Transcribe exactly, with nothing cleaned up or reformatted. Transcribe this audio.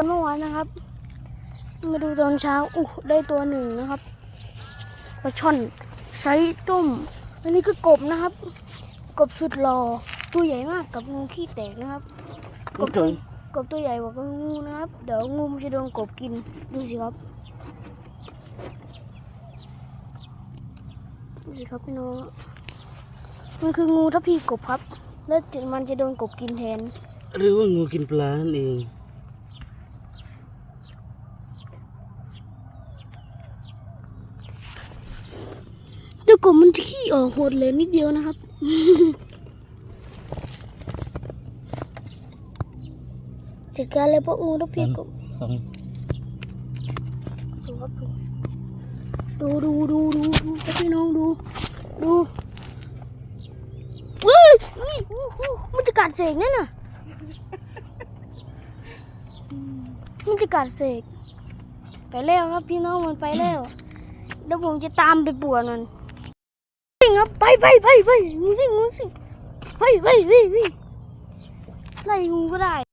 เมื่อวานนะครับ มาดูตอนเช้าอู้ได้ตัวหนึ่งนะครับ ปลาช่อนไซส์ต้ม อันนี้ก็กบนะครับ กบสุดหล่อ ตัวใหญ่มากกับงูขี้แตกนะครับ กบตัว กบตัวใหญ่กว่างูนะครับ เดี๋ยวงูมันจะโดนกบกิน ดูสิครับ ดูสิครับพี่น้อง มันคืองูทัพพีกบครับ แล้วมันจะโดนกบกินแทน หรือว่างูกินปลานั่นเอง เจ้ากบมันจะขี้ออกหดเหลือนิดเดียวนะครับ จัดการเลยพวกงูทัพพีกบ สอง ดูครับ ดู ดูดูดูดูดูครับพี่น้องดู ดูเฮ้ยเฮ้ยอู้หูมันจะกัดเสกนั่นน่ะ มันจะกัดเสก ไปแล้วครับพี่น้องมันไปแล้ว เดี๋ยวผมจะตามไปป่วนมัน วิ่งครับ ไปไปไปไปงูสิงงูสิงไปไปไปไปไล่งูก็ได้